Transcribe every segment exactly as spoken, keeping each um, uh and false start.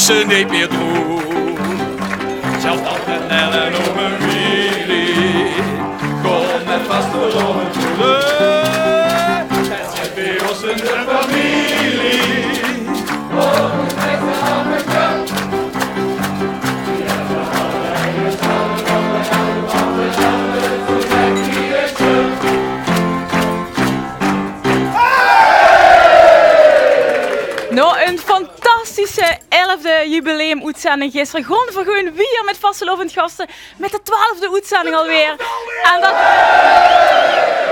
Ze neet mieë droeg. Zelfs tante Nel en ome Willy. Kom met vastelaovend terug. Het zit bij ons in de familie. Nog een fantastische elfde jubileum-oetzending gister. Gaon v'r gewoen wiejer mit vastelaovendgaste, mit de twelfde oetzending alweer. En dat,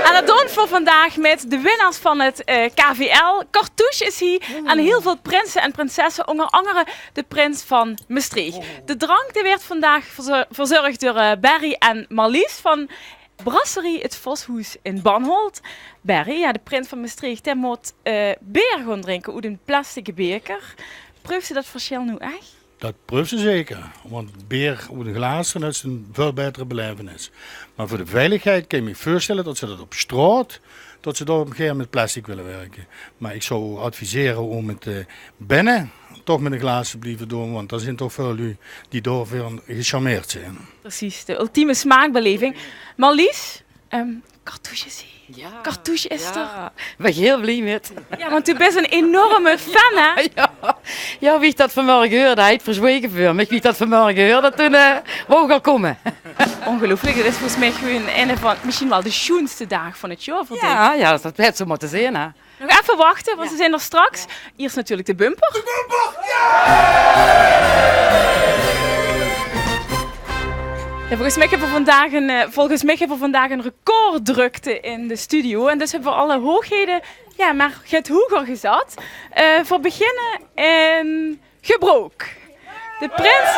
en dat doon v'r vandaag mit de winnaars van het, eh, K V L. Cartouche is hie en hiel väöl prinse en prinsesse, ónger angere de prins van Mestreech. De drank, dae weurt vandaag verzu-, verzörg door, eh, Berry en Marlies van Brasserie Het Voshoes in Banholt. Berry, jao, de prins van Mestreech, dae mót, eh, beer gaon drinke oet ein plastieke beker. Preufs se dat versjil noe ech? Dat preufs se zeker, want beer oet ein glaas, dan is 't ein väöl baeter belaevenis. Mer veur de veiligheid kin ich mich veurstelle dat ze dat op straot, dat ze dao op ein gegaeve moment mit plastic wille wirke. Mer ich zou advisere óm 't, eh, binne toch mit ein glaas te blieve doon, want d'r zeen toch väöl luuj die daoveur gecharmeerd zeen. Precies, de ultieme smaakbeleving. Marlies, ehm, Cartouche is hie. Jao. Cartouche is d'r. Jao, ich bön hiel blie mit. Jao, want doe bis ein enorme fan, hè? Jao. Jao, wie ich dat vanmorge heurde, hae haet 't verzwege veur mich. Wie ich dat vanmorge heurde, toen, eh, wou ich al kómme. Óngeluifelik, dit is volges mich gewoen eine van, mesjien waal de sjoenste daag van 't jaor veur dich. Jao, jao, dat haet zoe mótte zeen, hè. Nog effe wachte, want ze zeen d'r straks. Iers natuurlik de bumper. De bumper, jao! Jao, volges mich höbbe v'r vandaag ein, eh, volges mich höbbe v'r vandaag ein recorddrökte in de studio. En dus höbbe v'r alle hoeghede, jao, mer get hoeger gezat. Eh, v'r beginne in Gebrook. De prins,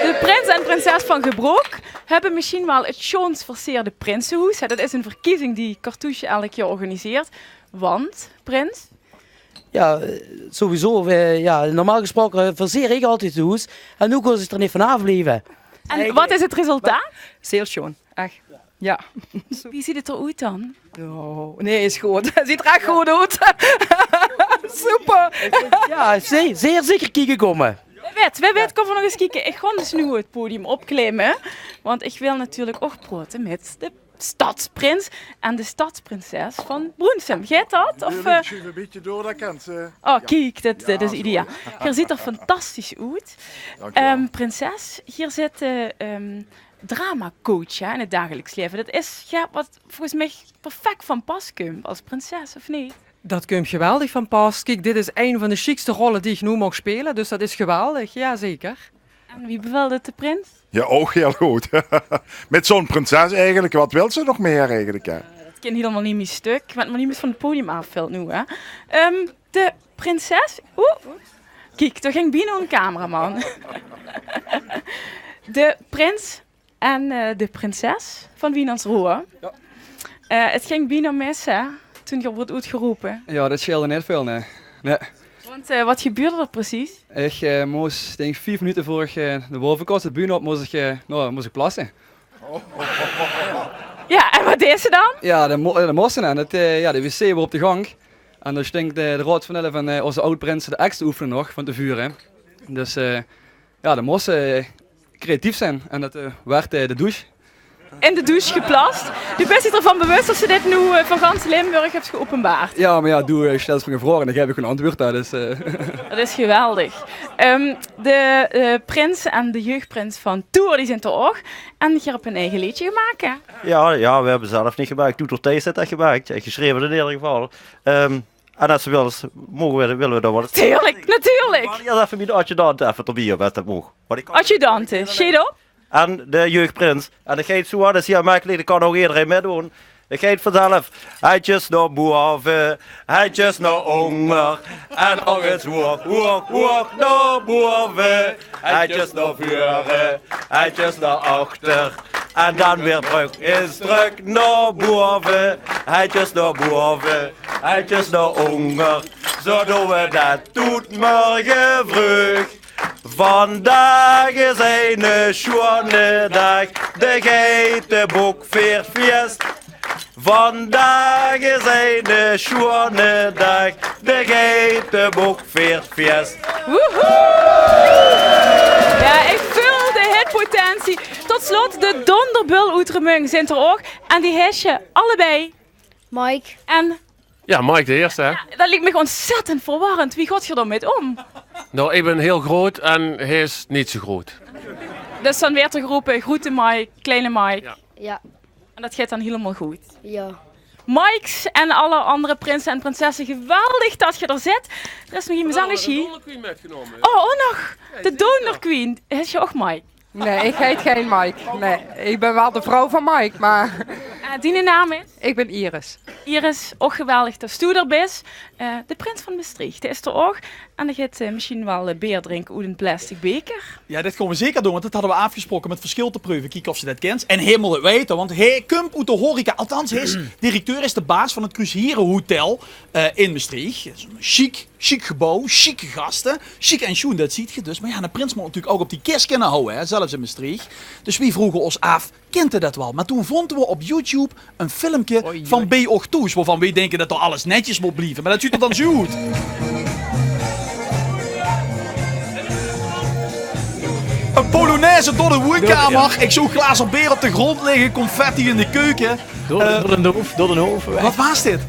de prins en prinses van Gebrook höbbe mesjien waal 't sjoonst verseerde prinsehoes. Hè, dat is ein verkiezing die Cartouche elk jaor organiseert. Want, prins? Jao, eh, sowieso, eh, jao, normaal gesproke verseer ich altied 't hoes. En noe kós ich d'r neet vanaaf blieve. En wat is 't resultaat? Hiel sjoon, ech. Jao. Wie zuut 't d'r oet dan? Oh, nae, is good. Zuut d'r ech good oet. Super. Jao, zeer, zeer zeker kieke kómme. Wae weit, wae weit, kómme v'r nog ins kieke. Ich gaon dus noe 't podium opklimme, want ich wil natuurlik ouch praote mit de stadsprins en de stadsprinses van Broensem. Geit dat? Of, eh? Sjuuf e bietje door, dat kins se. Oh, kiek, dit, dit is ideaal. Geer zuut d'r fantastisch oet. Dank uch waal. Ehm, prinses, geer zeet, eh, ehm, dramacoach, hè, in 't dagelijks laeve. Dat is, jao, wat volges mich perfect van pas kump es prinses, of neet? Dat kump geweldig van pas. Kiek, dit is ein van de sjiekste rolle die ich noe maag speule, dus dat is geweldig, jao zeker. En wie bevèlt 't de prins? Jao, ouch hiel good. Mit zoe'n prinses eigelik, wat wils se nog mieë eigelik, hè? Jao, dat kin hielemaol neet mie stök, wat mer neet mie van 't podium aafvèlt noe, hè. Ehm, de prinses, oeh. Kiek, dao ging bienao 'ne cameraman. De prins en, eh, de prinses van Wienesroa. Jao. Eh, 't ging bienao mis, hè, toen geer woort oetgerope. Jao, dat sjeelde neet väöl, nae. Nae. Want, eh, wat gebeurde d'r precies? Ich, eh, mós, dink, vief minute veur ich, eh, de bovenkots, de bühne op, mós ich, eh, noe, mós ich plasse. Jao, en wat deis se dan? Jao, dan mo-, dan mós se, en dat, eh, jao, de wc waor op de gank. En dao stóng de, de Raod van Elf en, eh, ózze aod-prins de act te oefene nog van te vure. Dus, eh, jao, dan mós se, eh, creatief zeen. En dat, eh, waert, eh, de douche. In de douche geplast. Doe bis dich d'rvan bewus det se dit noe, eh, veur gans Limburg höbs geopenbaard. Jao, mer jao, doe, eh, stèls mich 'n vraog en dan gaef ich 'n antwaord, hè, dus, eh. Det is geweldig. Ehm, de, eh, prins en de jeugprins van Toer, die zeen d'r ouch. En die höbbe 'n eige leedje gemaak, hè? Jao, jao, veer höbbe 't zelf neet gemaak. Toetertijs haet det gemaak. En gesjreve in eder geval. Ehm, En es se wils, moge we, wille we dao waal ins... Tuurlik, natuurlik. Mer jao, effe mien adjudant effe d'rbie, es det maag. Want ich kan... Adjudante, sjeet op. En de jeugprins. En det geit zoe aan, det is hie mekkelik, det kan ouch ederein mitdoon. Det geit vanzelf. Hendjes nao bove, hendjes nao ónger. En nog ins hoeg, hoeg, hoeg nao bove. Hendjes nao veure, hendjes nao achter. En dan weer trök, ins trök nao bove. Hendjes nao bove. Hendjes nao ónger, zoe doon we det toet mörge vreug. Vandaag is eine sjoeane daag, de Geitebok veert fieës. Vandaag is eine sjoeane daag, de geitebook viert fies. Woehoe! Ja, ich veul de hitpotentie. Tot slot, de donderbul oet Remunj zint d'r ouch. En die hisse allebei. Mike. En ja, Mike de eerste, hè? Ja, dat liek mich ontzettend verwarrend. Wie gaot geer dao mit óm? Nou, ich bin hiel groot en hae is neet zo groot. Dus dan weurt d'r gerope: groete Mike, kleine Mike. Ja. Ja. En dat geit dan hielemaol good. Ja. Mikes en alle anger prinse en prinsesse, geweldig dat geer d'r zit. D'r is nog iemes angers hie. Oh, ouch nog. De Donor Queen. Is geer ouch Mike? Nee, ich heit gein Mike. Nee, ich bin waal de vrouw van Mike, maar... Eh, diene naam is? Ich bin Iris. Iris, ouch geweldig dat doe d'r bis. Eh, de prins van Mestreech, dae is d'r ouch. En dae geit, eh, mesjien waal, eh, beer drinke oet ein plastic beker. Ja, dat gaon we zeker doon, want dat hadde we aafgesproke, um 't verschil te preuve. Kieke of ze dat kint. En hae mót 't weite, want hae kump oet de horeca. Althans, hae is directeur, is de baas van 't Kruushierehotel, eh, in Mestreech. Dat is ein sjiek, sjiek gebouw, sjieke gaste, sjiek en sjoen, dat zeet geer dus. Maar ja, eine prins mót natuurlik ouch op die kis kinne houwe, hè, zelfs in Mestreech. Dus weej vroge ós aaf, kint 'r dat waal? Maar toen vónte we op YouTube ein filmke van Beej Och Thoes, wovan weej dinke dat d'r alles netjes mót blieve. Maar dat zuut d'r dan zoe oet. Ein polonaise door de woonkamer. Ich zoog glazer beer op de grond ligke, confetti in de keuke. Door, eh, door de hof, door de hof. Wat waas dit?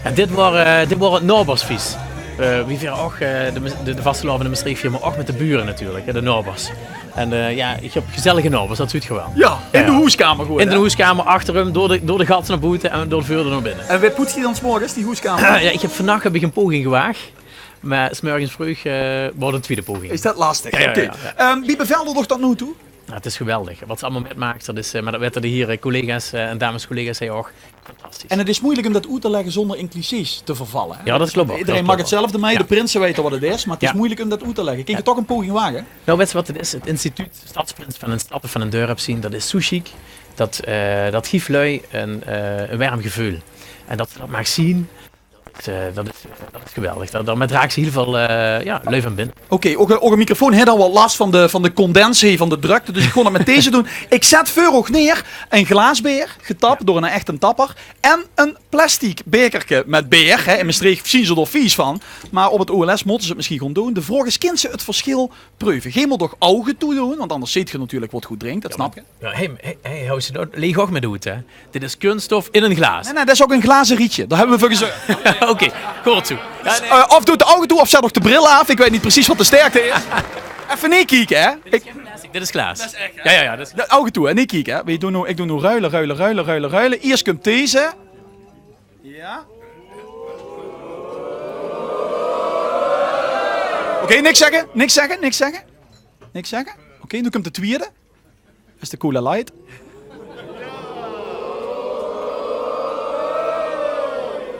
En dit waor, eh, dit waor 't naobersfies. Eh, wie veer ouch, eh, de, de, de vastelaovend in Mestreech viere, maar ouch mit de bure natuurlik, hè, de naobers. En, eh, ja, ich höb gezellige naobers, dat zuut geer waal. Ja, in de hoeskamer gewoon, hè? In de hoeskamer, achter häöm, door de, door de gat nao boete en door de veurdeur nao binne. En wae poets die dan 's morges, die hoeskamer? Ja, ich höb, vannach höb ich ein poging gewaag, maar 's morges vreug, eh, waor de twiede poging. Is dat lastig? Ja, ja, ja. Oké. Ehm, wie bevèlt uch dat noe toe? Ja, 't is geweldig. Wat ze allemaol mitmaak, dat is, eh, maar dat weite de hiere collega's, eh, en dames collega's hie ouch. Fantastisch. En 't is meujelik um dat oet te lègke zónger in clichés te vervalle, hè? Ja, dat klop ouch. Ederein maak 'tzelfde mei, de prinse weite wat 't is, maar 't is meujelik um dat oet te lègke. Kins se toch ein poging wage? Nou, weits se wat 't is? 't Instituut stadsprins van ein stap of van ein dörp zeen, dat is zoe sjiek. Dat, eh, dat gief lui ein, eh, ein werm geveul. En dat ze dat maag zeen, dat, eh, dat is, dat is geweldig. Dao, daomit raaks se hiel väöl, eh, ja, lui van binne. Oké, ouch, ouch de microfoon haet dan waal las van de, van de condens, hè, van de drökte. Dus ich gaon 't mit deze doon. Ich zèt veur uch neer ein glaas beer, getap door eine echte tapper, en ein plastic bekerke mit beer, hè. In Mestreech zeen ze d'r vies van, maar op 't O L S mótte ze 't mesjien gewoon doon. De vraog is, kins se 't verschil preuve? Geej mót toch ouge toe doon, want angers zeet geej natuurlik wat geej drinkt, dat snap ich. Ja, hey, hey, hey, hou ze dat, leeg ouch mit oet, hè? Dit is kunststof in ein glaas. Nee, nee, dat is ouch ein glaze rietje. Dao höbbe we veur gezörg. Oké, good zoe. Ja, nee. Eh, of doot de ouge toe of zèt ouch de bril aaf. Ich weit neet precies wat de sterkte is. Effe neet kieke, hè? Dit is gein plastic, dit is glaas. Ja, ja, ja, dit is... De ouge toe, hè? Neet kieke, hè? We doon noe, ich doon noe ruile, ruile, ruile, ruile. Iers kump deze. Ja. Oké, niks zègke, niks zègke, niks zègke. Niks zègke. Oké, noe kump de twiede. Is de Cola Light.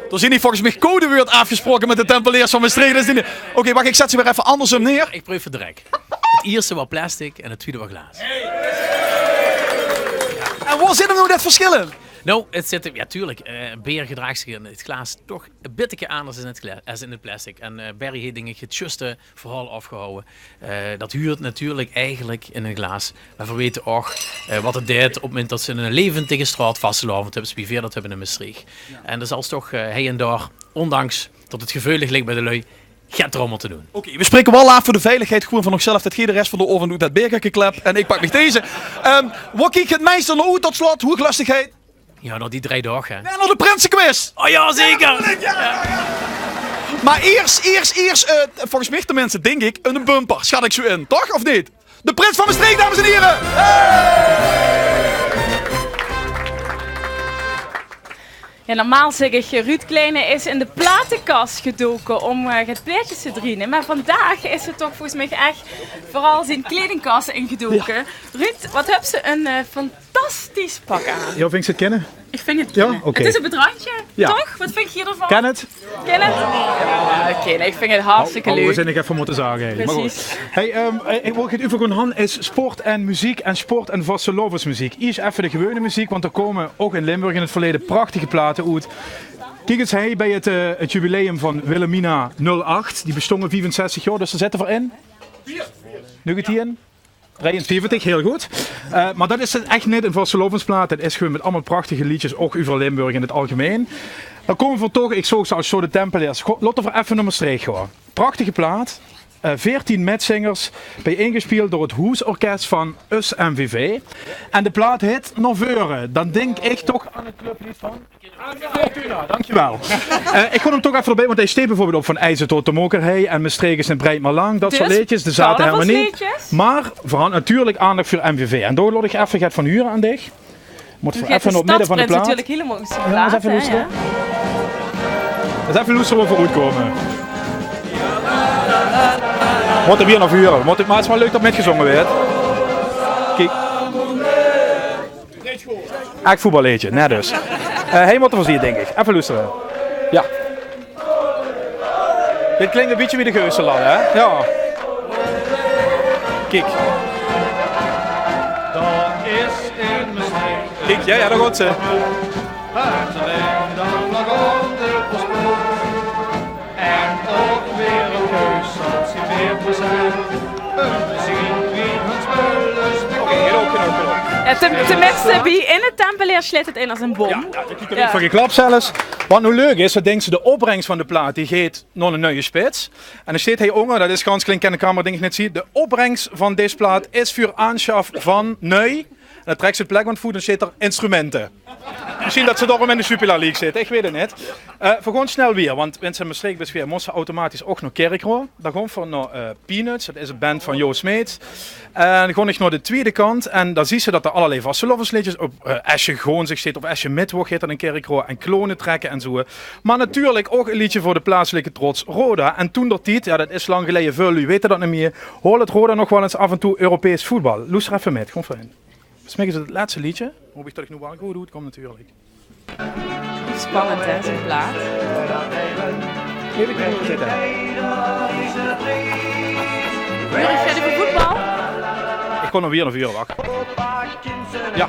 D'r zeen hie volges mich codewäörd aafgesproke mit de Tempeleers van Mestreech. Dat is neet... Oké, wach, ich zèt ze weer effe angersóm neer. Ich preuf 't direk. 't Ierste waor plastic en 't twiede waor glaas. En wo zit 'm noe, dat verschil in? Nou, 't zit, ja, tuurlik, eh, beer gedraag zich in 't glaas toch e bitteke anders es in 't gla-, es in 't plastic. En, eh, Berry haet, dink ich, 't zjuste verhaol aafgehawwe. Eh, dat huurt natuurlik eigelik in e glaas. Mer veer weite ouch, eh, wat 't deit op 't moment dat se in e levendige straot vastelaovend höbs, wie veer dat höbbe in Mestreech. Ja. En dan zals toch, eh, hei en dao, ondanks dat 't geveulig ligk bie de lui, get d'róm te doon. Oké, veer spraeke waal aaf veur de veiligheid gewoon van ós zelf, dat geej de res van d'n aovend oet dat bekerke klept en ich pak mich deze. Ehm, wo kiek geej 't meiste nao oet tot slot? Hoeglöstigheid? Ja, nao die drei daog, hè. En nao de prinsequiz! Oh ja, zeker! Ja, ja. Mer iers, iers, iers, eh, volges mich tenminste, dink ich, 'ne bumper, sjat ich zoe in. Toch, of neet? De prins van Mestreech, dames en hiere! Hey! Ja, normaal zègk ich, Ruud Kleine is in de platekas gedoke óm, eh, get plaetjes te driene. Mer vandaag is 't toch volges mich ech veural zien kledingkas ingedoke. Ja. Ruud, wat höbs se 'n, eh, fantastisch pak aan. Jo, vinjs se 't kinne? Ich vinj 't kinne. Ja? Oké. 't Is op 't randje, toch? Wat vinjs se d'rvan? Kin 't? Kin 't? Ja, oké, nae, ich vinj 't hartstikke leuk. Hou, we zeen nog effe mótte zage, hè. Precies. Mer good. Hey, ehm, eh, wo ich 't euver gaon han is sport en meziek en sport en vastelaovesmeziek. Iers effe de gewone meziek, want d'r kómme ouch in Limburg in 't verleje prachtige plate oet. Kiek ins, hey, bie 't, eh, 't jubileum van Wilhelmina nul acht, die bestónge viefenzestig jaor, dus dao zitte veer in. Nuugetieën. Drieënzeventig, heel good. Eh, mer dat is ech neet 'n vastelaovesplaat. Dat is gewoen mit allemaol prachtige leedjes, ouch euver Limburg in 't algemein. Dan kómme v'r toch, ich zoog ze al sjoon, de Tempeleers. Goh, laote v'r effe nao Mestreech gaon. Prachtige plaat. Eh, veertien mètzingers, bie-ingespeeld door 't hoesorkes van us M V V. En de plaat hit Nao Veure. Dan dink ich toch aan 't clublied van Fortuna, dankjewel. Eh, ich gaon 'm toch effe d'rbie, want hae steit bieveurbeeld op Van Eijsde tot de Mokerhei en Mestreech is neet breid, mer lang. Dat soort leedjes, de Zaate Hermenie. Mer veural natuurlik aandach veur M V V. En dao laot ich effe get van hure aan dich. Mót effe nao 't midde van de plaat. Natuurlik hielemaol oet zien plaat, hè, jao. Ins effe loestere wo v'r oetkómme. Mót 'r weer nao veure. Mót 't, mer 't is waal leuk dat mitgezónge weurt. Kiek. Ech voetballeedje, net dus. Eh, hae mót 'r veur zien, dink ich. Effe loestere. Jao. Dit klink e bietje wie de Geuselal, hè? Jao. Kiek. Kiek, jao, jao, dao gaon ze. Oké, heel hoog genoeg, heel hoog. Jao, ten-, tenminste, bie in 't Tempeleers sjleit 't in es 'n bom. Jao, jao, dao kriege v'r van geklap zelfs. Wat noe leuk is, dat dink ze, de opbrengs van de plaat, die geit nao 'ne nuie spits. En dao sjteit hie ónger, dat is gans klein, kan de camera dink ich neet zien. De opbrengs van dees plaat is veur aansjaf van nui. En dan trèk ze 't plek, want veur dan sjteit 'r instrumente. Mesjien dat ze daorum in de Jupiler League zit, ich weit 't neet. Eh, v'r gaon snel weer, want wens se in Mestreech bis weer, mós se automatisch ouch nao Kirchroa. Dan gaon v'r nao, eh, Peanuts, dat is 'n band van Jo Smeets. En dan gaon ich nao de twiede kant en dan zuus se dat d'r allerlei vastelaovesleedjes op, eh, es se gewoen zich zit of es se Midwoch hit dat in Kirchroa en Klonen trekke en zoe. Mer natuurlik ouch e leedje veur de plaatselike trots Roda. En toen der tied, jao, dat is lang geleje, väöl luuj weite dat neet mie, haolde Roda nog waal ins aaf en toe Europees voetbal. Loester effe mit, kom veurin. Smik is 't lètste leedje. Hoop ich dat ich noe waal good oetkóm natuurlik. Spannend, hè, zoe'n plaat. Effe kieke wie 't zit, hè. Huur ich verder veur voetbal? Ich gaon nog weer nao veure, wach. Jao.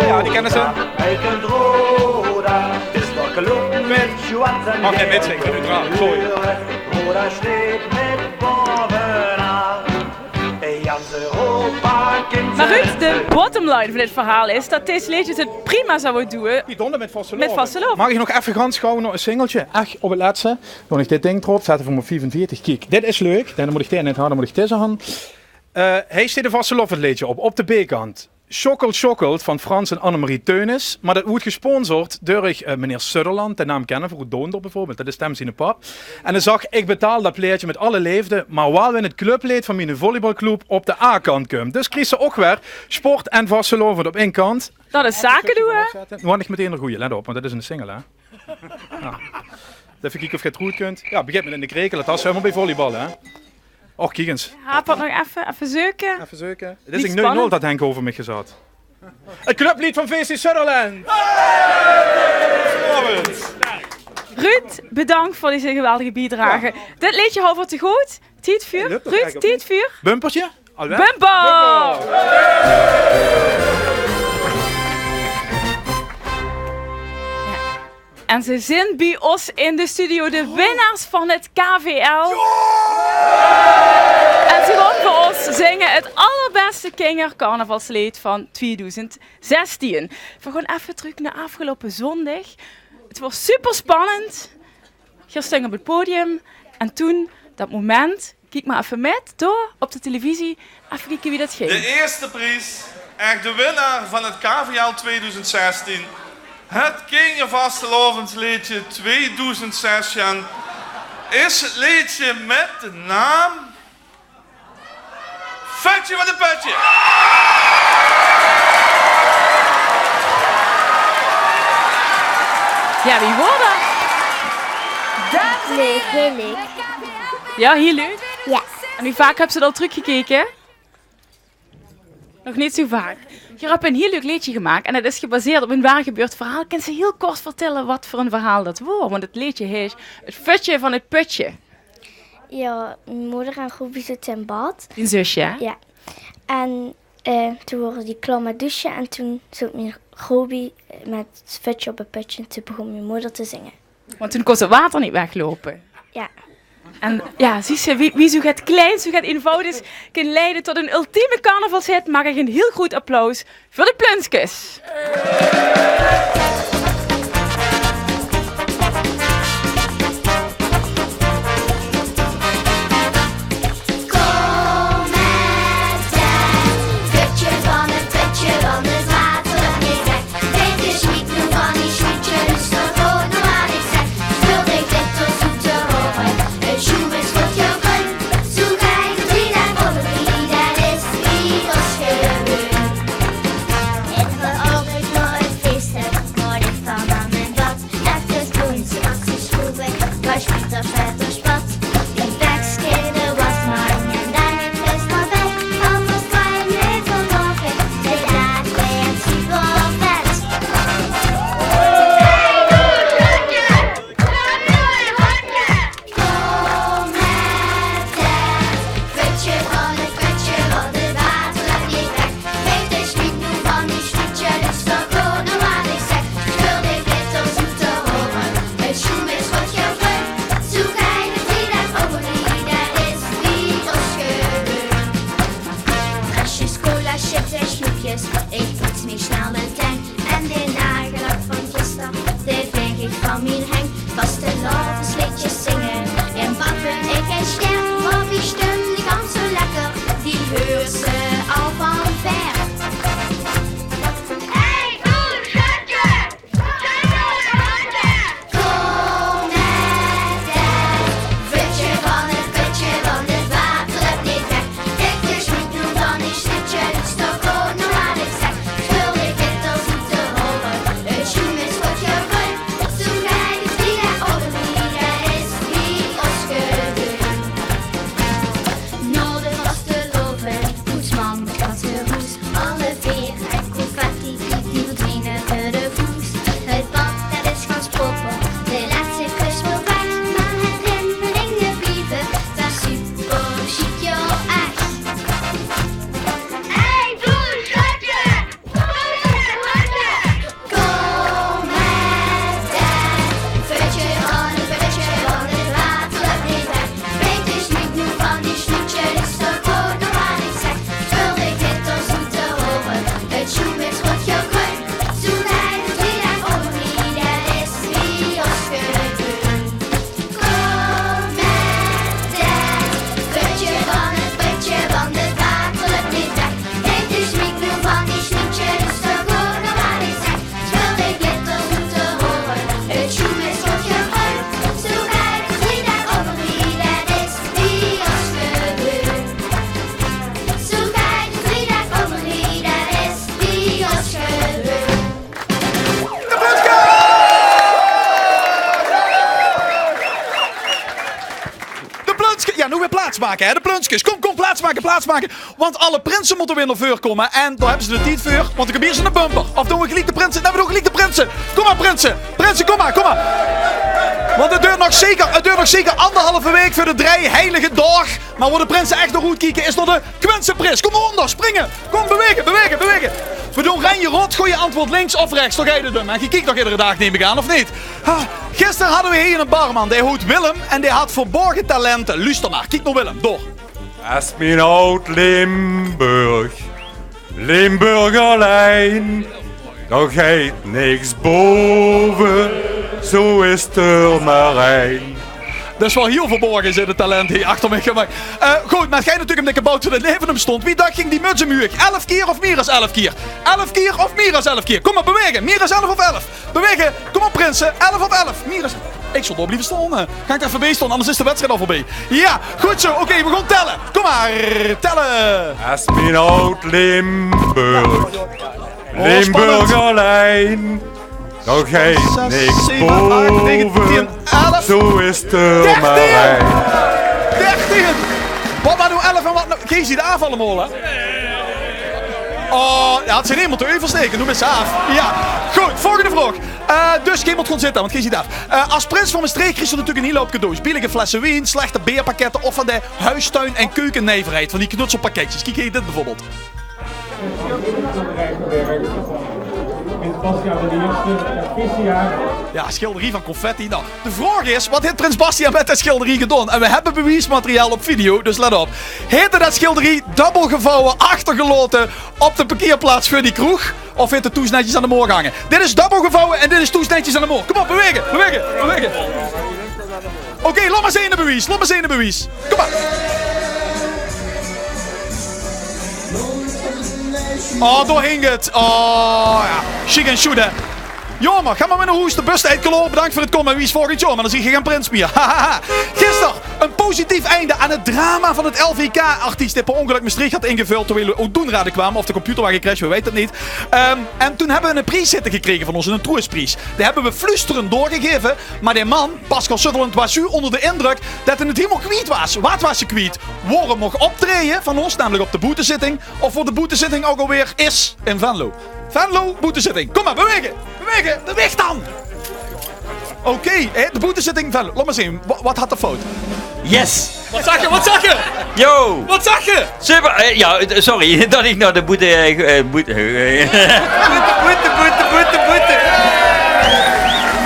Jao, die kenne ze. Maag gein mitzinge, uiteraard. Sorry. Mer Ruud, de bottom line van dit verhaal is dat dees leedjes 't prima zouwe doeë mit vastelaovend. Maag ich nog effe gans gauw nog e singeltje? Ech, op 't lètste. Doon ich dit dink d'rop, zètte v'r 'm op viefenveertig. Kiek, dit is leuk. Dan mót ich dit neet höbbe, dan mót ich dit höbbe. Eh, hie steit e vastelaovendleedje op, op de B-kant. Sjokkel Sjokkel van Frans en Annemarie Teunis. Mer dat woort gesponsord durch, eh, meneer Sutherland. De naam kenne v'r, oet Doonder bieveurbeeld. Dat is Tem ziene pap. En hae zag: "Ich betaal dat plaetje mit alle leefde, mer waal wen 't clubleed van miene volleybalclub op de A-kant kump." Dus kriegs se ouch weer sport en vastelaovend op ein kant. Dat is zake doeë, hè? Noe han ich metein d'r gooj, lèt op, want dat is 'ne single, hè? Noe. Effe kieke of geer 't good kunt. Jao, begint mit 'ne krekel, dat has se hielemaol bie volleybal, hè? Och, kiek ins. Hapert nog effe, effe zeuke. Effe zeuke. 't Is neet nul nul, spannend. Dat Henk euver mich gezag. 't Clubleed van V C Sutherland. Ruud, bedank veur dees geweldige biedrage. Jao. Dit leedje hawwe v'r te good. Tied veur? Ruud, tied veur? Bumpertje? Alweer? Bumper! Bumper! En ze zeen bie ós in de studio de winnaars van 't K V L. En ze gaon veur ós zinge 't allerbèste kingercarnavalsleed van twiedoezend zestien. V'r gaon effe trök nao aafgeloupe zóndig. 't Waor super spannend. Geer stóngt op 't podium en toen, dat moment, kiek mer effe mit, dao op de televisie, effe kieke wie dat ging. De ierste pries, ech de winnaar van 't K V L twiedoezend zestien, 't Kingervastelaovendsleedje twiedoezend zestien, is 't leedje mit de naam Fötje van de Pötje. Jao, wie waor dat? Leuk, hiel leuk. Jao, hiel leuk? Jao. En wie vaak höbs se 't al trökgekeke? Nog neet zoe vaak. Geer höb ein hiel leuk leedje gemaak en dat is gebaseerd op ein waor gebeurd verhaal. Kins se hiel kort vertèlle wat veur ein verhaal dat waor? Want 't leedje heet 't Fötje van 't Pötje. Jao, mien moder en Robbie zote in bad. Dien zusje, hè? Jao. En, eh, toen waore die klaor mit douche en toen zoot mien Robbie, eh, mit 't fötje op 't pötje en toen begós mien moder te zinge. Want toen kós 't water neet wegloupe. Jao. En jao, zuus se, wie, wie zoe get kleins, zoe get einvoudigs kin leie tot 'n ultieme carnavalshit, maag ich 'n hiel groet applaus veur de Plunskes. Kom mèt het vötje van het pötje, want het water löp neet weg. Geef de smiet noe van die smietje, luuster good nao waat ich zègk. Veur de glitters oet te hove, het sjoem is good gebrun. Zoe geit het drie daag, over drie daag is wie ós geweun. Het waor altied nog ein fieëste, waor ich van aan mien bad. Efkes doon, straks is sjoel weg, waor smiet op het spat. Ein bekske de wasmang en dan ein fles nao bed. Anders kan ich neet slaope, de daag weurt super vet. Kom mèt het vötje van het pötje, want het water löp neet weg. Geef de smiet noe van die smietje, luuster good nao waat ich zègk. Veur de glitters oet te hove, het sjoem is good gebrun. Zoe geit het drie daag, over drie daag is wie ós geweun. Flesjes cola, chips en snoepjes, ich poets mien snelle teng. En de nagelak van gister, dae veeg ich van mien heng. Vastelaovesleedjes zinge, in bad bön ich ein sjter. Robbie stum, die kans zoe lekker, die heurs se al van ver. Hey, doe, sjatje! Sjatje, sjatje! Kom mèt het vötje van het pötje, want het water löp neet weg. Geef de smiet noe van die smietje, luuster good nao waat ich zègk. Veur de glitters oet te hove, het sjoem is good gebrun. Zoe geit het drie daag, over drie daag is wie ós geweun. Nao de vastelaovend, poetsman, katteroes. Alle veer en confetti, die verdwiene veur de voes. Het bad, det is gans propper, de lètste kus waor weg. Mer herinneringe blieve, det is super sjiek, jao, ech. Hey, doe, sjatje! Kom mèt het vötje van het pötje, want het water löp neet weg. Geef de smiet noe van die smietje, luuster good nao waat ich zègk. Veur de glitters oet te hove, het sjoem is good gebrun. Zoe geit het drie daag, over drie daag is wie ós geweun. Kom mèt het vötje van het pötje, want het water löp neet weg. Geef de smiet noe van die smietje, luuster good nao waat ich zègk. Veur de glitters oet te hove, het sjoem is good gebrun. Zoe geit het drie daag, over drie daag is wie ós geweun. Zoe geit het drie daag, over drie daag is wie ós geweun. De Plunskes! De Plunskes! Jao, noe weer plaats make, hè? De Plunskes. Kom, kom, plaats make, plaats make. Want alle prinse mótte weer nao veur kómme. En dao höbbe ze de tied veur, want ich höb hie zoe'n bumper. Of doon v'r geliek de prinse? Nae, v'r doon geliek de prinse. Kom mer, prinse. Prinse, kom mer, kom mer. Want het doert nog zeker, het doert nog zeker anderhalve waek veur de drei heilige daog. Mer wo de prinse ech nao oetkieke is nao de Quinse Pris. Kom nao ónger, springe. Kom, bewaege, bewaege, bewaege. V'r doon Renje rot, gooj antwoord links of rechts. Dao geit het um. En geej kiek toch iedere daag, num ich aan, of neet? Ha, gister hadde v'r hie eine barman, dae hoot Willem en dae haw verborge talente. Luuster mer, kiek nao Willem, dao. Es mien Oud-Limburg, Limburg allein, dao geit niks bove, zoe is d'r mer ein. Det is waal hiel verborge, zit het talent hie achter mich gemaak. Eh, good, mer het geit natuurlik um de kabouter dae neve häöm stóng. Wie dach, ging die muts umhoeg? Elf kier of mier es elf kier? Elf kier of mier es elf kier? Kom mer, bewaege. Mier es elf of elf? Bewaege. Kom op, prinse. Elf of elf? Mier es... Ich zal dao blieve staon, hè. Gaon ich effe bie staon, anders is de wedstrijd al veurbie. Jao, good zoe. Oké, v'r gaon telle. Kom mer, telle. Es mien Oud-Limburg, Limburg allein, dao geit niks bove, zoe is d'r mer ein. Dertien! Waat waor noe elf en waat noe? Geej zeet aaf allemaol, hè? Oh, jao, haw ze neet mótte euverstaeke, noe is ze aaf. Jao, good, volgende vraog. Eh, dus, geej mót gaon zitte, want geej zeet aaf. Eh, es prins van Mestreech kriegs se natuurlik 'n hiel houp cadeaus. Billige flesse wien, slechte beerpakkette of van de huistuin- en keukenijverheid, van die knutselpakketjes. Kiek, hie, dit bieveurbeeld. Prins Bastiaan de Eerste, Vissiaar. Ja, schilderie van confetti. Nou, de vraog is, wat haet prins Bastiaan met dat schilderie gedaon? En we hebbe bewiesmateriaal op video, dus let op. Haet 'r dat schilderie dubbel gevouwe achtergelaote op de parkeerplaats veur die kroeg? Of haet 'r 't thoes netjes aan de moer gehange? Dit is dubbel gevouwe en dit is thoes netjes aan de moer. Kom op, bewege, bewege, bewege. Oké, laot mer zeen de bewies, laot mer zeen de bewies. Kom mer. Oh, dao hing 't. Oh, ja. Sjiek en sjoed, hè. Jaomer, gaon mer weer nao hoes. De bus steit klaor. Bedank veur 't kómme. Wie is volgend jaor? Mer dan zeet geer gein prins mier. Hahaha. Gister ein positief einde aan 't drama van 't L V K. Artiest dae per óngelök Mestreech had ingevöld terwiel 'r oet Doenrade kwaam. Of de computer waar gecrashed, we weite 't neet. Ehm, en toen hebbe we 'n prieszitting gekrege van ós, 'n troostpries. Dae hebbe we fluusterend doorgegaeve. Mer dae man, Pascal Sutherland, waas zoe ónger de indrök dat 'r 't hielemaol kwiet waas. Waat waas 'r kwiet? Wo 'r moch optraeje van ós, namelik op de boetezitting. Of wo de boetezitting ouch alweer is in Venlo. Venlo, boetezitting. Kom mer, bewege! Bewege! Beweeg dan! Oké, hè, de boetezitting in Venlo. Laot mer zeen, wa-, waat had 'r fout? Yes! Waat zag geer? Waat zag geer? Yo! Waat zag geer? Super, eh, ja, eh, sorry dat ik naar de boete, eh, ge- eh, boete, eh, boete, boete, boete, boete, boete.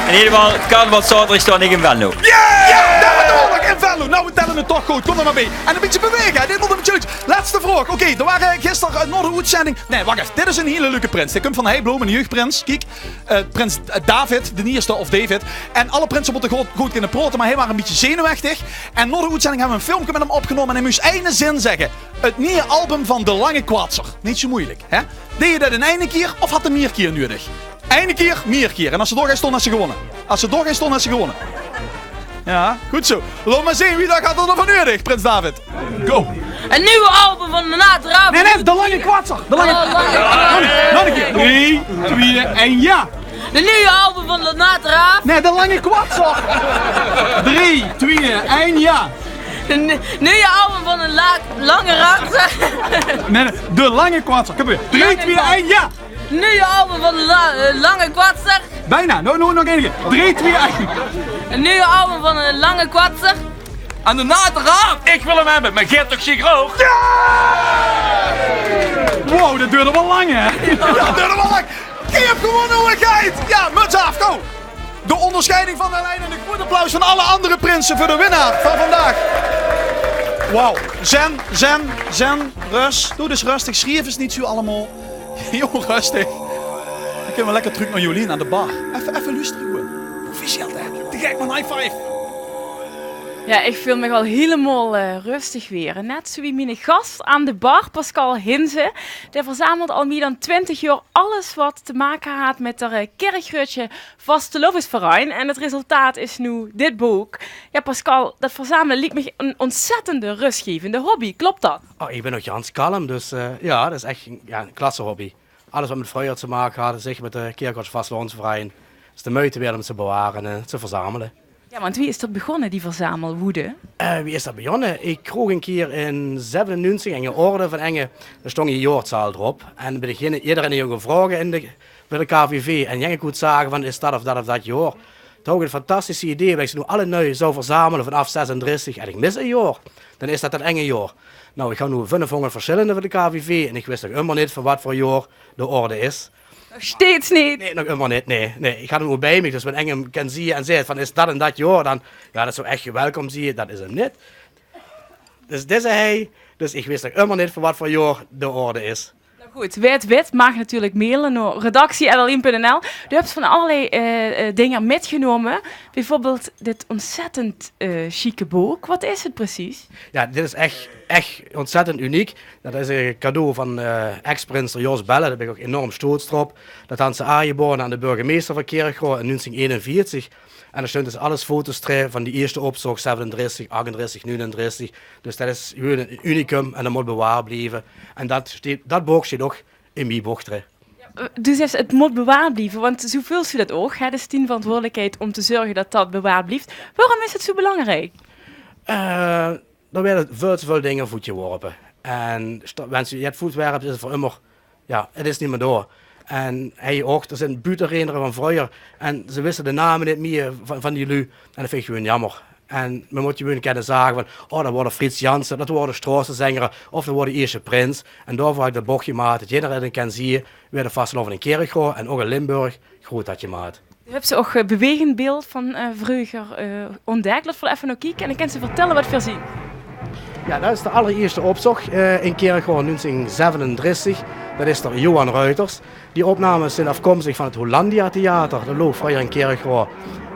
In ieder geval, carnavalszaterdag stond ik in Venlo. Ja, dat waas 't oorlog in Venlo. Nou, we telle 't toch good. Kom d'r mer bie. En e bietje bewege, hè. Dit mót e bietje oet. Letste vraog. Oké, d'r ware gister, eh, nao de oetzending. Nae, wach effe. Dit is 'n hiele leuke prins. Dae kump van Heibloom, 'ne jeugdprins. Kiek, eh, prins, eh, David, d'n ierste of David. En alle prinse mótte good, good kinne praote, mer hae waar e bietje zenuwechtig. En nao de oetzending hebbe we e filmke mit 'm opgenómme en hae mós eine zin zègke. 't Nieje album van De Lange Kwatser. Neet zoe meujelik, hè? Deej 'r dat in eine kier of had 'r mier kier nudig? Eine kier, mier kier. En es 'r door geit staon, haet 'r gewónne. Es 'r door geit staon, haet 'r gewónne. Ja, good zoe. Laot mer zeen, wie lang had 'r d'rveur nudig, prins David? Go! 'n Nuuj album van De Nate Raaf. Nae, nae, De Lange Kwatser. De Lange... Oh, Lange... Nog 'ne kier. Drie, twieë, ein, ja. 'n Nuuj album van De Nate Raaf. Nae, De Lange Kwatser. Drie, twieë, ein, ja. 'n Nu-, nuuj album van De La-, Lange Raaf. Nae, nae, De Lange Kwatser. Kom weer. Drie, twieë, ein, ja. 'n Nuuj album van De La-, eh, Lange Kwatser. Bienao. Nog, nog, nog eine kier. Drie, twieë, ein. 'n Nuuj album van De Lange Kwatser. Aan De Nate Raaf. Ik wil 'm hebbe, mer geer toch ziek roog. Ja! Wow, dat doerde waal lang, hè? Ja, dat doerde waal lang. Geer het gewónne, hoeëgheid. Ja, muts aaf, go. De óngersjeiding van de lien en e groeët applaus van alle anger prinse veur de winnaar van vandaag. Wow. Zen, zen, zen, rös. Doot ins röstig, sjrief ins neet zoe allemaol. Jóng, röstig. Dan kinne we lekker trök nao Jolien aan de bar. Effe, effe loestere, hoor. Proficiat, hè? Te gek, man. High five. Ja, ik veul mich al hielemaol, eh, röstig weer. Net zoe wie miene gas aan de bar, Pascal Hinze. Dae verzamelt al mier dan twintig jaor alles wat te make haet mit 't, eh, Kirchröadsje Vasteloavendsverein. En 't resultaat is noe dit book. Ja, Pascal, dat verzamele liek mich 'n ontzettende röstgevende hobby. Klop dat? Oh, ik bin nog gans kalm, dus, eh, ja, dat is ech 'n, ja, 'n klasse hobby. Alles wat mit vreujer te make haet, zich mit de Kirchröadsje Vasteloavendsverein, is de meujte weerd óm ze te beware en, eh, te verzamele. Ja, want wie is dat begónne, die verzamelwoede? Eh, wie is dat begónne? Ik kroog 'ne kier in zevenennuungsieg enge orde van enge, dao stóng dien jaorzaal drop. En bin ik heen, ederein jóng gevraoge in de, bie de K V V. En jóng good zage van, is dat of dat of dat jaor. Toen haw ik 't fantastische idee, wat ik ze noe alle nui zou verzamele vanaaf zesendressig. En ik mis e jaor. Dan is dat dat enge jaor. Nou, ik haw noe viefhóngerd versjillende van de K V V. En ik wis nog ummer neet van wat veur jaor de orde is. Nog steeds neet? Nae, nog ummer neet, nae, nae. Ik haw 'm noe bie mich, dus wen ing 'm kan zieë en zaet van, is dat en dat jaor, dan, ja, dat zou ech gewelkom zieë, dat is 'm neet. Dus dit is hei, dus ik wis nog ummer neet van wat veur jaor de orde is. Nou good, wae 't wit maag natuurlik maile nao redactie at l l punt n l. Doe höbs van allerlei, eh, eh, dinger mitgenómme. Bieveurbeeld dit ontzettend, eh, sjieke book. Wat is 't precies? Ja, dit is ech, ech ontzettend uniek. Dat is e cadeau van, eh, ex-prinse Jos Belle. Dao bin ik ouch enorm sjtoots drop. Dat han ze aangebaoje aan de burgemeister van Kirchroa in nuungsieg eenenveertsig. En dao sjtunt dus alles foto's trök van die ierste optoch, zevenendressig, achtendressig, nuungendressig. Dus dat is gewoon e unicum en dat mót bewaard blieve. En dat sjteet, dat book sjteet ouch in mien book trök. Eh, dus is, 't mót bewaard blieve, want zoe veuls se dat ouch, hè? Dus dien verantwoordelijkheid óm te zörge dat dat bewaard blief. Waorom is 't zoe belangriek? Eh, d'r weëde väöl te väöl dinger voetgeworpe. En sta-, wens se jet voetwerps, is 't veur ummer, ja, 't is neet mier door. En hei ouch, d'r zint buuteredere van vreujer. En ze wiste de name neet mier van, van die luuj. En dat vinj ich gewoon jammer. En me mót gewoen kinne zage van: "Oh, dat woort de Frits Janssen, dat woort de Stroeëszenger of dat woort de Ieësjte Prins." En daoveur höb ich dat bochje gemaak, dat jidderein kan zieë wie de vastelaovend in Kirchroa en ouch in Limburg groeët haet gemaak. Doe höbs ouch, eh, bewegend beeld van, eh, vreuger, eh, óntdèk. Laot v'r effe nao kieke en dan kins se vertèlle wat v'r zeen. Jao, dat is de allerieësjte optoch, eh, in Kirchroa negentien zevenendertig. Dat is d'r Johan Ruiters. Die opnames zeen aafkomstig van 't Hollandia Theater. Dat loog vreuger in Kirchroa.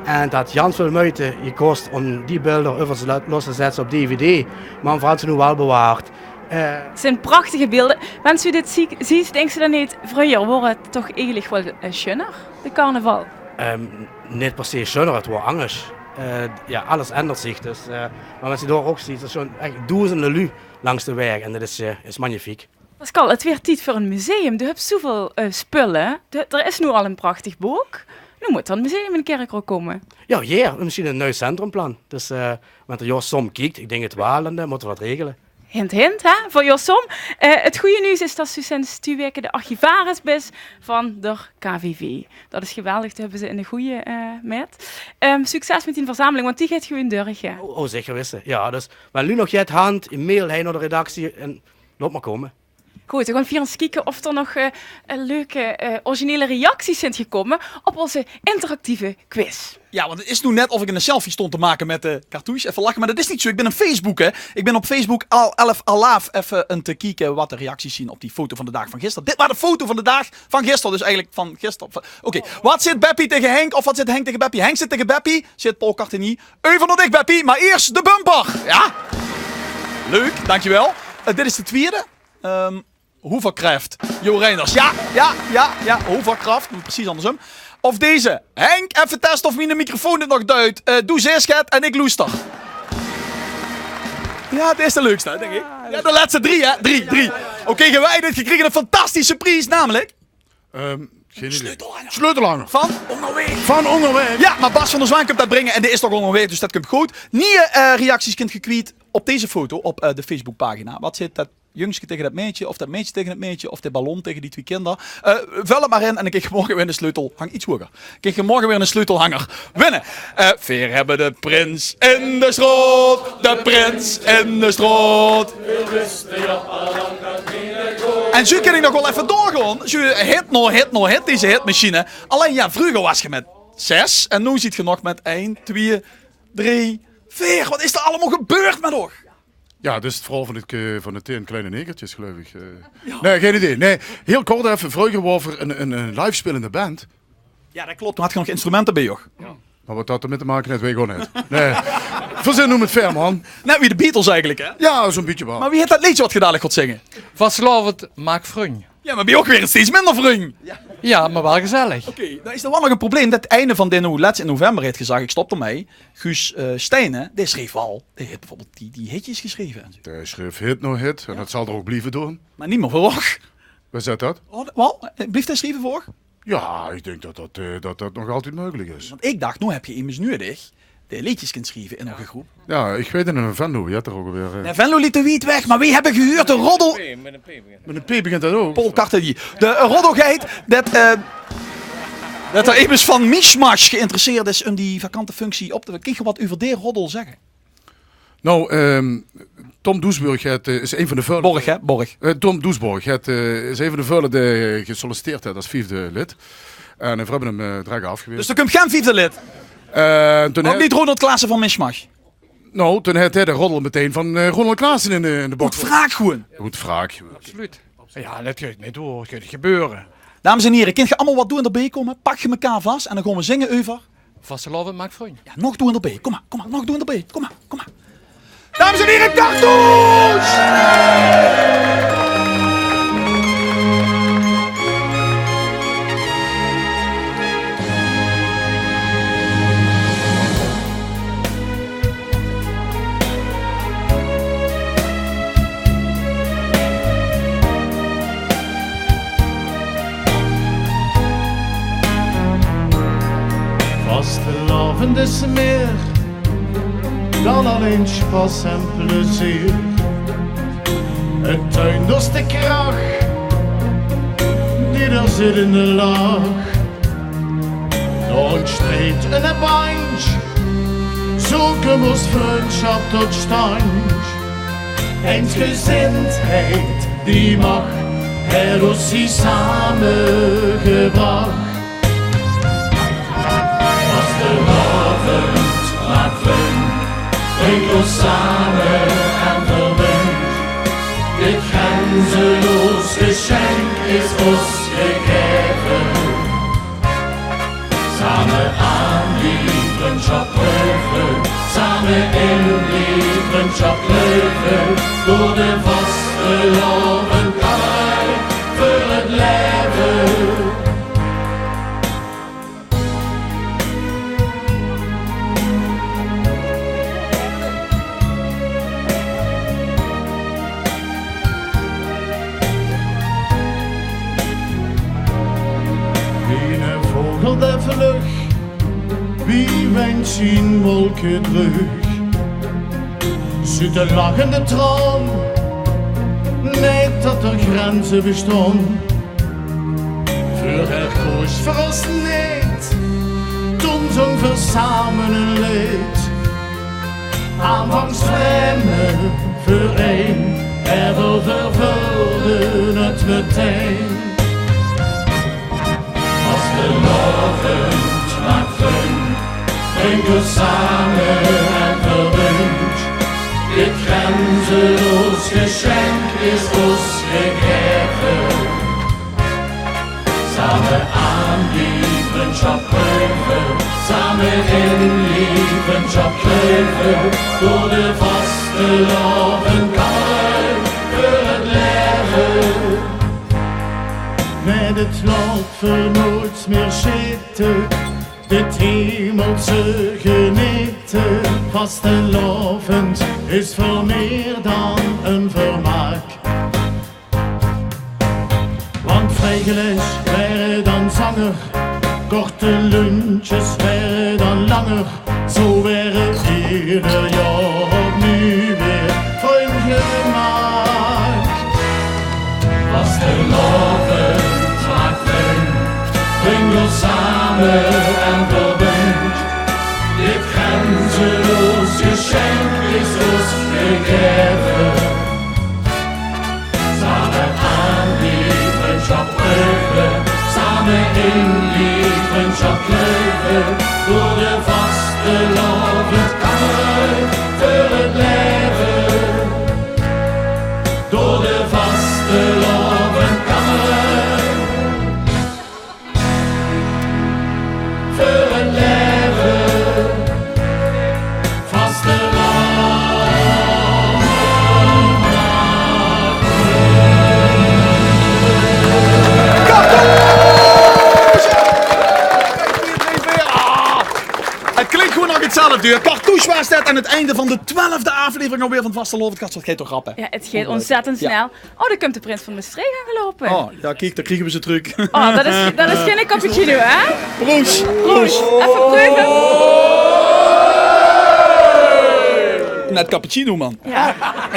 En 't haet gans väöl meujte gekos óm die beelder euver te la-, los te zètte op dvd. Mer v'r höbbe ze noe waal bewaard. Eh, 't zeen prachtige beelde. Wens se dit zie-, zuus, dinks se dan neet: vreuger woor 't toch eigelik waal, eh, sjunner, de carnaval? Ehm, neet per se sjunner, 't woor angers. Eh, jao, alles endert zich. Dus, eh, mer wens se dao ouch zuus, d'r sjtaon ech doezende luuj langs de waeg en dat is, eh, is magnifiek. Pascal, 't weurt tied veur ein museum. Doe höbs zoväöl, eh, spulle. Doe, d'r is noe al ein prachtig book. Noe mót d'r ein museum in Kirchroa kómme. Jao, jao, mesjien ein nui centrumplan. Dus, eh, wen d'r Jos Som kiek, ich dink 't waal, dan, eh, mótte v'r dat regele. Hint, hint, hè, veur Jos Som. Eh, 't gooj nuuts is dat se sinds twie waeke de archivaris bis van d'r K V V. Dat is geweldig, dao höbbe ze eine gooje, eh, mit. Ehm, succes mit die verzameling, want die geit gewoen durch, hè. Oh, oh, zeker wiste. Jao, dus wen luuj nog get hant, e-mail heen nao de redactie en laot mer kómme. Good, v'r gaon veur ins kieke of d'r nog, eh, eh, leuke, eh, originele reacties zeen gekómme op ózze interactieve quiz. Jao, want 't is noe net of ich ein selfie stóng te make mit de cartouche. Effe lache, mer dat is neet zoe. Ich bin op Facebook, hè. Ich bin op Facebook al elf alaaf effe ein te kieke wat de reacties zeen op die foto van de daag van gister. Dit waor de foto van de daag van gister, dus eigelik van gister. Oké, wat zaet Beppie taenge Henk of wat zaet Henk taenge Beppie? Henk zaet taenge Beppie, zaet Paul Cartenier: "Euver nao dich, Beppie, mer iers de bumper." Jao? Leuk, dankjewel. Eh, dit is de twiede. Ehm, Hovercraft. Jo Reinders. Jao, jao, jao, jao. Hovercraft, mer precies angersóm. Of deze. Henk, effe teste of miene microfoon 't nog duit. Eh, doe zaes get en ich loester. Jao, dit is de leukste, dink ich. Jao, de lètste drie, hè? Drie, drie. Oké, geer höb dit gekrege, ein fantastische pries, namelik. Ehm, gein idee. Sleutelhanger. Sleutelhanger. Van? Óngerwaeg. Van Óngerwaeg. Jao, mer Bas van der Zwaan kump dat bringe en dae is toch óngerwaeg, dus dat kump good. Nieje, eh, reacties kint geer kwiet op deze foto, op, eh, de Facebookpagina. Wat zaet dat jungske taenge dat meidje, of dat meidje taenge 't meidje, of de ballon taenge die twie kinder. Eh, vul 't mer in en dan krieg geer morge weer eine sleutelhanger. Iets hoeger. Krieg geer morge weer eine sleutelhanger. Winne. Eh, veer höbbe de prins in de sjtroot, de prins in de sjtroot. En zoe kin ich nog waal effe doorgaon. Zoe hit nao hit nao hit, deze hitmachine. Allein jao, vreuger waas geer mit zès en noe zeet geer nog mit ein, twie, drie, veer. Wat is d'r allemaol gebeurd mit uch? Jao, dit is 't verhaol van 't, eh, van de tieën kleine negertjes, geluif ich. Eh. Jao. Nae, gein idee. Nae, hieël kort effe. Vreuger waor v'r ein, ein, ein live spelende band. Jao, dat klop. Doe hads se nog instrumente bie, jao. Mer wat dat d'rmit te make haet, weit ich ouch neet. Nae. V'r zeen noe mit veer man. Net wie de Beatles eigelik, hè? Jao, zoe'n bietje waal. Mer wie hit dat leedje wat geer dalik gaot zinge? Vastelaovend maak vrunj. Jao, mer bie uch waere steeds minder vrunj. Jao, mer waal gezellig. Oké, noe is d'r waal nog ein probleem. Dat eine van dae noe lèts in november haet gezag: "Ich stop d'rmei." Guus, eh, Steijnen, dae sjreef waal, dae haet bieveurbeeld die, die hitjes gesjreve en zoe. Dae sjreef hit nao hit en dat zal d'r ouch blieve doon. Mer neet mie veur uch. Wae zaet dat? Oh, waal? Eh, blief dae sjrieve veur uch? Jao, ich dink dat dat, eh, dat dat nog altied meugelik is. Want ich dach, noe höb geer emes nudig dae leedjes kint sjrieve in uche groep. Jao, ich weit 'ne in Venlo, wie hèt 'r ouch alweer, eh? Nae, Venlo ligk te wied weg, mer wie höbbe gehuurd, de roddel. Mit ein P begint dat ouch. Paul Cartenier. De, eh, roddel geit dat, eh, dat d'r emes van Mishmash geïnteresseerd is óm die vakante functie op te... Kins se wat euver dae roddel zègke? Nou, ehm, Tom Doesburg haet, eh, is ein van de veule... Borg, hè? Borg. Eh, Tom Doesburg haet, eh, is ein van de veule dae gesolliciteerd haet es viefde lid. En, eh, veer höbbe 'm, eh, drek aafgewaes. Dus d'r kump gein viefde lid? Eh, toen... Ouch hae neet Ronald Klaassen van Mishmash? Nou, toen haet hae de roddel metein van, eh, Ronald Klaassen in de, in de bak. Good wraak gewoen. Good wraak gewoen. Absoluut. Jao, dat geit neet door, dat geit neet gebeure. Dames en hiere, kint geer allemaol wat doon d'rbie kómme? Pak geer mekaar vas en dan gaon v'r zinge euver... Vastelaovend maak vrunj. Jao, nog doon d'rbie. Kóm mer, kóm mer, nog doon d'rbie. Kóm mer, kóm mer. Dames en hiere, Cartouche! Vastelaovend is mieë dan allein sjpas en plezeer. 't Tuinders de krach die d'r zit in de lach. Dao óntsteet 'ne bandj, Zo kump ós vrundsjap tot sjtandj. Eensgezindheid die mach, haet ós zie samegebrach. Vastelaovend maak vrunj, bringk ós same en verbindj. Dit grenzeloos gesjenk is ós gegaeve. Same aan die vrundsjap kleuve, same in die vrundsjap kleuve, door de vastelaovend kammeraad veur 't laeve. Wie eine vogel dae vlug, wie wendj zien wolkje trök. Zuut de lachende traon, neet tot d'r grenze besjtaon. Veur häör koos veur ós neet, toen zóng v'r same ein leed. Aanvangs vreme veur ein, en v'r vervulde 't metein. Vastelaovend maak vrunj, bringk ós same en verbindj. Dit grenzeloos gesjenk is ós gegaeve. Same aan die vrundsjap kleuve, same in die vrundsjap kleuve, door de vastelaovend kammeraad veur 't laeve. Mit 't lot v'r noeits mieë sjete, dit hemelse genete. Vastelaovend is väöl mieë dan ein vermaak. Want vrijgelaes waere dan zanger, korte lunches waere dan langer. Zo waere eder jaor opnuuj weer vrunj gemaak. Vastelaovend maak vrunj, bringk ós same en verbindj. Dit grenzeloos gesjenk is ós gegaeve. Same aan die vrundsjap kleuve, same in die vrundsjap kleuve, door de vastelaovend kammeraad veur 't laeve. Door de vastelaovend kammeraad veur 't laeve. Vastelaovend. Cartouche! Ah, 't klink gewoen nog 'tzelfde, hè. Cartouche waas det aan 't einde van de twelfde aaflevering alweer van Vastelaovend. Geit toch rap, hè? Jao, 't geit ontzettend snel. Oh, dao kump de prins van Mestreech aangeloupe. Oh, jao, kiek, dan kriege v'r ze trök. Oh, det is, det is geine cappuccino, hè? Proos. Proos. Effe preuve. Net cappuccino, man. Jao.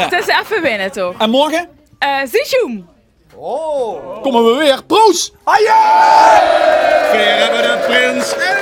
't Is effe winne, toch? En morge? Eh, Zijoem. Oh. Kómme v'r weer. Proos. Ajje! Veer höbbe de prins en